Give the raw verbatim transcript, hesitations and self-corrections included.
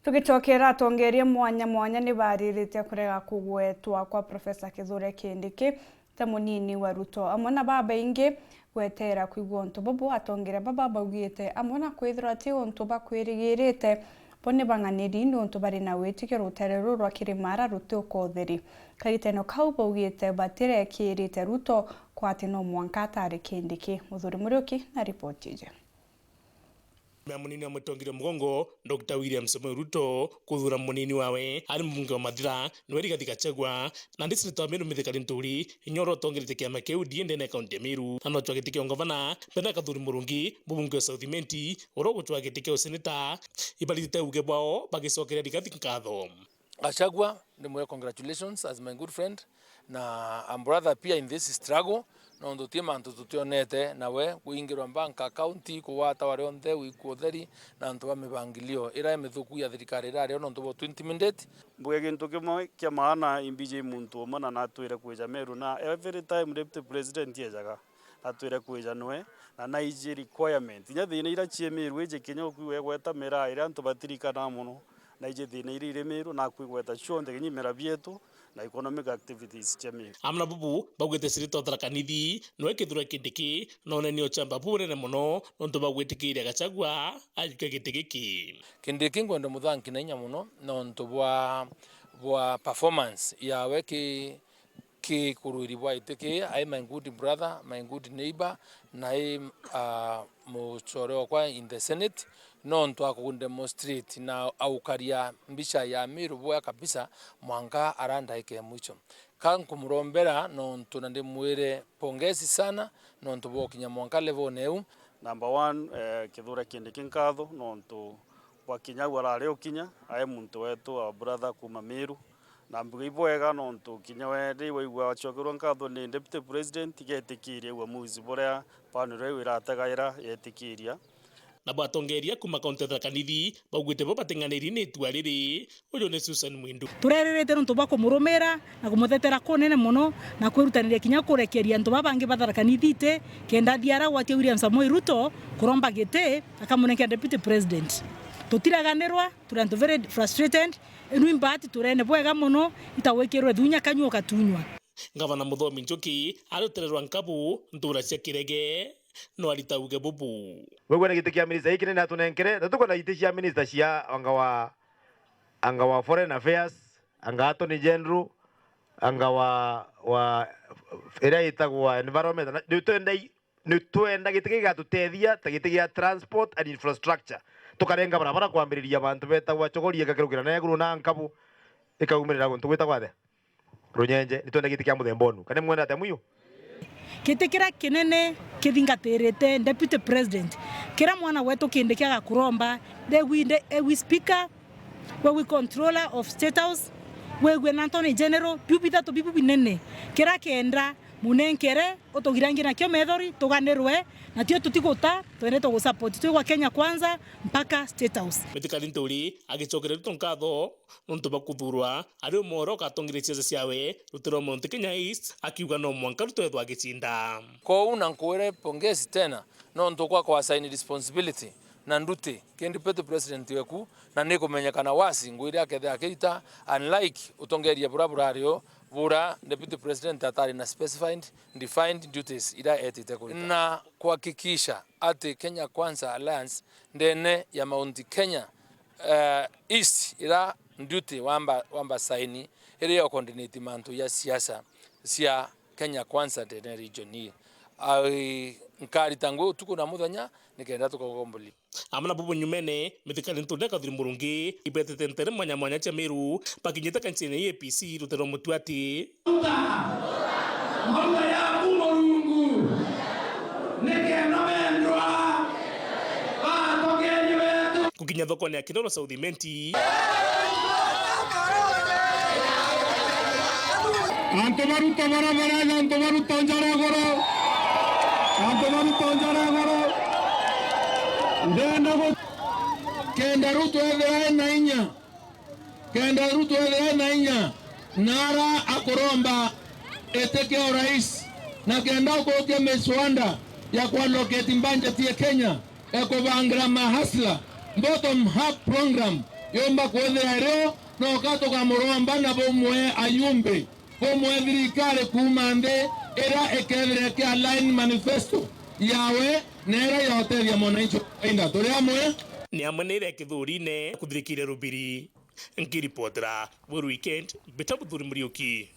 Tugicokera, atongeria mwanya mwanya ni baririte kurega kugwetwa kwa Professor Kithure Kindiki ta munini wa Ruto, amwe na babaingi gweterera kwigua untu bubu. Atongeria baba baugite amwe na kwithirwa ti untu bakwirigirite, bo ni bang'aniri niuntu bari na witikio rutere ruru rwa Kirimara rutiuka utheri. Kagitene kau baugite batirekirite Ruto kwa ati no mwanka atari Kindiki. Muthuri Muriuki na ripoti iji. Mea munini wa mutongeria mugongo, Doctor William Samoei Ruto, kuthura munini wawe ari mbunge wa Mathira, niwe Rigathi Gachagua, na ndi seneta wa Meru Mithika Linturi, inya uria utongerete kiama kiu D N D ndene ya kaunti ya Meru, na nocwa giti kia ungavana, mbere ya Kathuri Murungi, mubunge wa South Imenti, uria ugucwa giti kia useneta. Ibaritite uge bwao bagicokeria Rigathi nkatho. Gachagua, ndimwire congratulations as my good friend, na a brother pia in this struggle, nontu ti mantu tutionete nawe, kuingirwa bank account, kugwata wari onthe, wikua utheri, na antu ba mibangilio ira imithuku ya thirikari irario nontu bwa to intimidate. Mbuge gintu kimwe kia maana, imbiji muntu umwe na natwire kwija Meru, na every time deputy president ejaga, natwire kwija nwe, na naiji requirement. Inya thina ira cie Meru iji kinya ukwigua igweta miraa iria antu batirikana mono, naiji thina iria iri Meru, na kwigweta cionthe kinya imera bietu na economic activities cia Meru. Amwe na bubu baugite seneta wa Tharaka Nithi, nwe Kithure Kindiki, na unene uchamba bunene mono nontu bagwitikiria Gachagua ajuke giti giki. Kindiki ngwenda muthanki na inya mono nontu bwa, bwa performance yawe ki ki kurwiri bwa giti kii, ai my good brother, my good neighbor, na ai, ah, mucore okwa in the Senate, nontu akudemonstrate na aukaria mbica ya Meru bwega kabisa mwanka ara ndaika ya mwicho. Ka nkumurombera nontu na ndimwire pongezi sana nontu bwa ukinya mwanka level-one iu. Number one, eh, Kithure Kindiki nkatho nontu bwa kinya au arari ukinya, ai muntu wetu, our brother kuuma Meru. Na mbuge ibwega nontu kinya we riu waigua acokerwa nkatho ni Deputy President, igetikiria uamuzi buria panel iu irategaira yetikiria. Nabo atongeria kuuma kaunti ya Tharaka Nithi baugite bo bating'aniri ni itua riri. Uyu ni Susan Mwindu. Tureririte nontu bwa kumurumira na kumuthetera kunene mono na kwirutaniria kinya kurekeria antu baba bangi ba Tharaka Nithi iti kenda athiara gwatia William Samoei Ruto kuromba giti akamunenkera Deputy President. Tutiraganirwa, turi antu very frustrated, inu imbati turene bwega mono, itagwikirwe thunya kanyua ukatunywa. Ngavana Muthomi Njuki ari rutere rwa Nkabu, ntura cia Kirege, no arita uge bubu. Wigwe na giti kia minista giki kinene atunenkere, na tukwenda iti cia minista cia anga wa, anga wa foreign affairs, anga attorney general, anga wa, wa iria itagwa environment. Na nitwenda i-, nitwenda giti giki gigatutethia ta giti gia transport and infrastructure. Tukarenga barabara kwambiriria bantu betagwa Chogoria ikakirukira na iguru na Nkabu ikaumirira guntu gwitagwa atia? Runyenje, nitwenda giti kia muthemba unu. Kana mwenda atia mwiyo? Giti kiria kinene kithingatirite Deputy President, kiria mwana wetu Kindiki agakuromba, the we, the we speaker, we we controller of State House, we we na Attorney General, biu bithatu bibu binene, kiria kenda munenkere utugirangie nakio methori, tuganirwe, na tio tutiguta, twendete gusupport twi gwa Kenya Kwanza mpaka State House. Mithika Linturi agicokeria Ruto nkatho nontu bwa kuthurwa ari umwe uria ugatongeria siasa ciawe rutere rwa Mount Kenya East, akiuga no mwanka Ruto ethwa agicinda. Kou na nkwire pongezi tena nontu kwa kwa assign responsibility na nduti ki Deputy President weku, na ni kumenyekana wasi ngui iria akethira akirita, unlike utongeria bura burario bura Deputy President atari na specified, defined duties iria etite kurita. Na kuhakikisha ati Kenya Kwanza Alliance ndene ya Mount Kenya, eh, East ira duty wamba, wamba saini, iri ya coordinate mantu ya siasa cia Kenya Kwanza ndene region ii. Ai, nkarita ngui utuku na muthenya nikenda tukagomboli. Amwe na bubu nyumene, Mithika Linturi na Kathuri Murungi ibetete ntere mwanya mwanya cia Meru, bakinyite kanchine ya A P C rutere rwa Mutuati. Mauga yaku Murungu, nikenda bendwa batongeria betu. Gukinya thokone ya Kinoro South Imenti. Antu ba Ruto bara barega, antu ba Ruto njara iguru. Antu ba Ruto njara iguru. Ndenda gu-, kenda Ruto ethira ena inya. Kenda Ruto ethira ena inya. Nara akuromba iti kia urais. Na kenda ukurukia miswanda ya kuallocate budget ya Kenya. Ekubangira ma hustler bottom up program Yumba kwithira irio, noka tukamuromba na bumwe ayumbe, bumwe thirikari kuuma nthi iria ikethira ikialign manifesto yawe na iria yautethia mwananchi wa kawaida. Turi amwe? Ni amwe ni iria kithurine kuthirikire rubiri. Nkiripotera Weru Weekend, mbita Buthuri Muriuki.